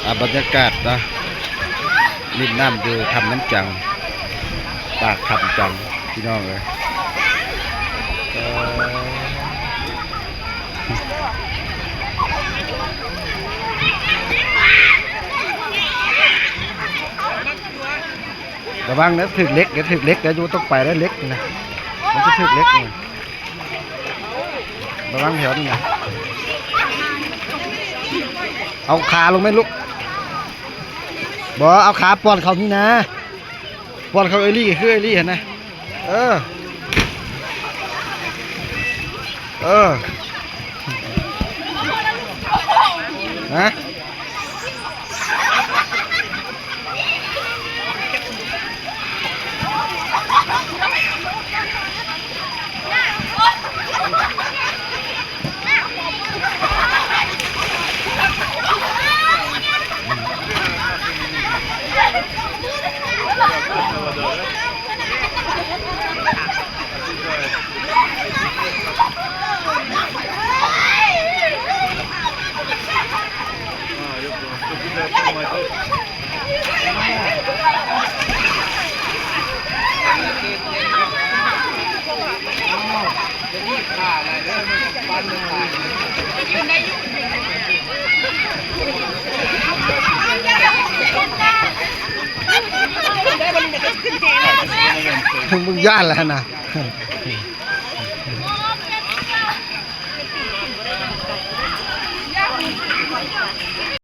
ອ່າ ບັນຍາກາດເນາະ ຫຼິ້ນນ້ຳຢູ່ຖ້ຳນ້ຳຈັງ ປາກຖ້ຳຈັງ ພີ່ນ້ອງເອີຍ. ລະວັງເດີ ຖືກເຫຼັກເດີ ຖືກເຫຼັກເດີ ຢູ່ ຕ້ອງໄປເດີ ເຫຼັກນີ້ນະ ມັນຈະຖືກເຫຼັກນີ້. ລະວັງແຖວນີ້ນະ ເອົາຂາລົງແມ່ນລູກ. ບໍ່ ເອົາຂາປ້ອນເຂົ້ານີ້ນະ ປ້ອນເຂົ້າເອີ່ລີ້ ຄືເອີ່ລີ້ຫັ້ນນະ. ເອີ ເອີ ຮະ. ມຶງຢ້ານແລ້ວນະ.